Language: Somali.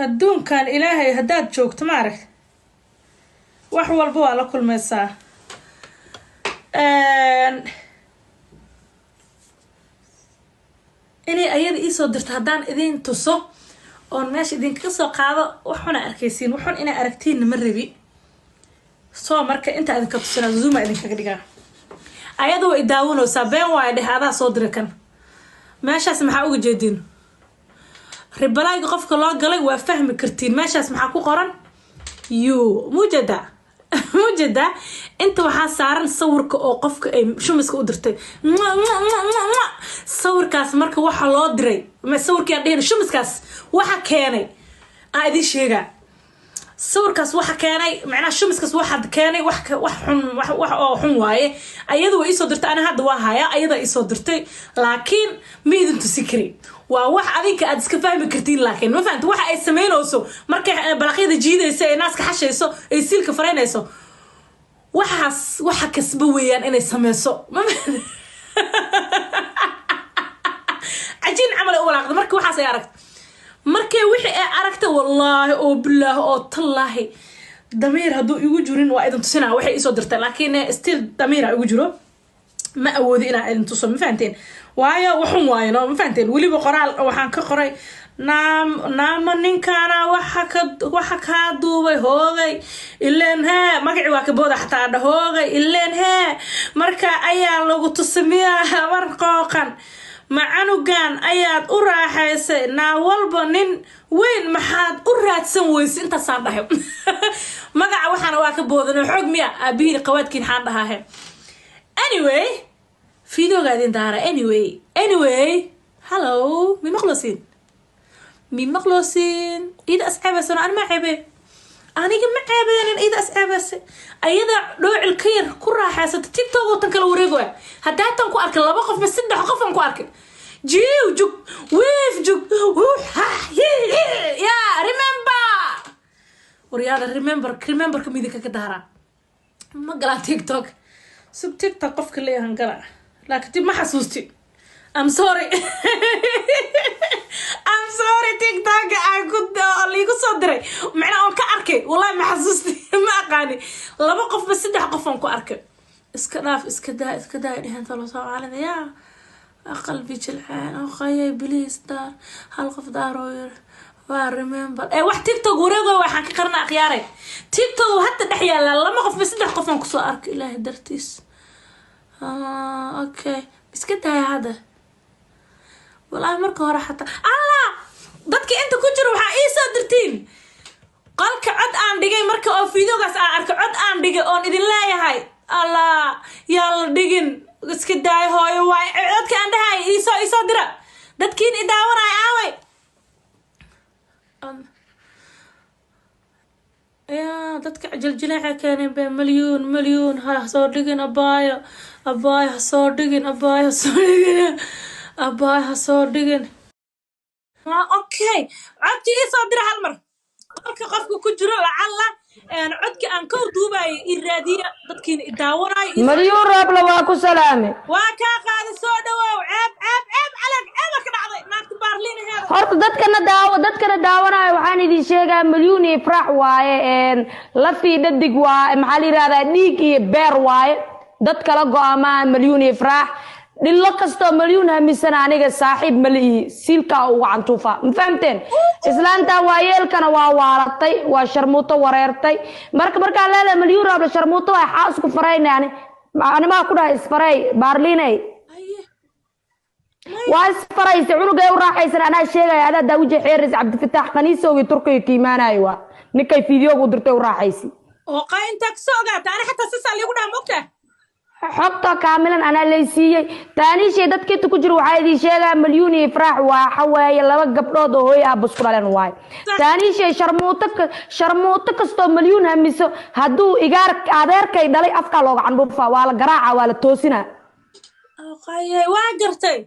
Adduunkan Ilaahay haddaad joogto, ma aragta, wax walba waa la kulmaysaa. Inay ayada iisoo dirto haddaan idin tuso oon meesha idinkaga soo qaado, waxuna arkaysiin, waxun inaa aragtiinna ma rabi. Soo marka intaa idinka tusinaa, zooma idinkaga dhigaa. Ayada way idaawanaysaa. Been waayo dheh, adaa soo diray kan. Meeshaas maxaa uga jeediin? Reply-ga qofka loo galay waa fahmi kartiin. Meeshaas maxaa ku qoran? You mujada, mujada. Inta waxaa saaran sawirka oo qofka ay shumiska u dirtay. Sawirkaas marka waxa loo diray, sawirkii aan dhihin, shumiskaas waxa keenay aa idin sheegaa. Sawirkaas waxa keenay, macnaha shumiskaas waxa keenay, wax xun, wax oo xun waaye. Ayada way iisoo dirtay, ani hadda waa hayaa, ayada iisoo dirtay, laakiin ma idin tusi kari. Waa wax adinka aad iska fahmi kartiin, laakiin ma fahamta waxa ay samaynayso markay balaqyada jiidayso, ee naaska xashayso, ay siilka faraynayso. Waxaas waxa kasba weeyaan inay sameyso. Ma cajiin camal ay u walaaqda. Marka waxaas ay aragta, markay wixii ay aragta, wallaahi oo bilaahi oo tallaahi, damiir hadduu igu jirin waa idin tusinaa waxay iisoo dirtay, laakiin still damiira igu jiro, ma awoodi inaa idin tuso. Ma fahanteen? Waayo waxun waayo, no, ma fahanteen? Weliba qoraal waxaan ka qoray, naam naama ninkaana waxa ka waxa kaa duubay, hoogay ileen hee, magaci waa ka booda xataa dha, hoogay ileen hee. Marka ayaa lagu tusimiyaa war qooqan, ma canugan ayaad u raaxaysay? Naa walba nin weyn maxaad u raadsan weysay? Intaasaan dhahay. Magaca waxaana waa ka boodan xoog miya aabihiin qawaadkiin xaan dhahaahe. Anyway, videoga idin daara. Anyway, hello, mi maqlosiin? Mi maqlosiin? Ida asxaabaysano, ani ma ceebe, aniga ma ceebeenin. Ida asxaabaysa, ayada dhoocil ka yar ku raaxaysata. TikTok oo tan kala wareeg waay. Haddaa tan ku arkay laba qof ma saddex qof aan ku arkay, jiiw jug wiif jug ya. Remember, waryaada, remember, rememberka midinka ka daaraa. Ma galaa TikTok? Sug, TikTok qofka leeyahan gala, laakiin dib ma xasuusti. I'm sorry, I'm sorry. TikTok aan ku liigu soo diray, macnaa oon ka arkay, wallahi ma xasuusti, ma aqaani. Laba qofba saddex qof aan ku arkay. Iska dhaaf, iska daa, iska daa dheheen talo Soomaalida. Yaa qalbi jilceen oo qayay, please daar hal qof daaroo yiri waa remember ee wax TikTok wareego. Waxaan ka qarana akhyaaray, TikTok hadda dhex yaala laba qof ba saddex qof aan kusoo arkay. Ilaahay dartiis. Okay, iska daaya hadda. Walaahi marka hore xataa Allah dadka inta ku jiro waxaa ii soo dirtiin qolka cod aan dhigay. Marka oo videogaas aan arkay, cod aan dhigay oon idin leeyahay, Allah yaa la dhigin, iska daayo hooyo waay. Codka aan dhahay iisoo dira. Dadkiin i daawanaya aaway? Ya dadka jiljileeca keeneen be. Malyuun, malyuun ha soo dhigin, abaayo, abaayo ha soo dhigin, abaayo ha soo dhigin, abaayo ha soo dhigin. Okay, codki ii soo dira hal mar. Qolka qofka ku jiro, lacalla codki aan ka duubayo i raadiya. Dadkiina i daawanayo. Malyuun Roble, waa ku salaame. Waa kaa qaaday, soo dhawow. Ceeb, ceeb, ceeb calag, ceeba ka dhacday naagta baarliinaheeda. Horta dadkana daawanayo waxaan idin sheegaa, Malyuun iyo Ifraax waaye, lafii dhadig waa, maxaa la yidhahdaa, dhiig iyo beer waaye. Dad kala go'aamaa Malyuun iyo Ifraax. Dhillo kastoo Malyuun hamisana aniga saaxiib ma liihi, siilkaa uga cantuufa. Ma fahamteen? Islaantaa waayeelkana waa waalatay, waa sharmuuto wareertay. Marka markaan leedahay Malyuun Roble sharmuuto waa, xaa isku farayna? Ani animaa ku dhahay isfaray baarliinay? Waa isfaraysa, cunugay u raaxaysan anaa sheegaya. Adaa daawija xeeris Cabdifataax khaniisowgii Turkiga ka imaanayo, waa ninkay fiidiyooga u dirtay u raaxaysi. Oo qaa intaa kasoo ogaata? Ani xataa sisaa liigu dhaha, mogtaa? Xogta kaamilan anaa laysiiyey. Taaniishay dadka inta ku jiro waxaa idin sheegaa, Malyuun iyo Ifraax waxa weeye laba gabdhood oo hooy aabba isku dhaleen waaye. Taaniishay, sharmuuto kastoo Malyuun hamiso, hadduu igaar adeerkay dhalay, afkaa looga candhuufaa, waa la garaaca, waa la toosinaa. Qaye, waa gartay.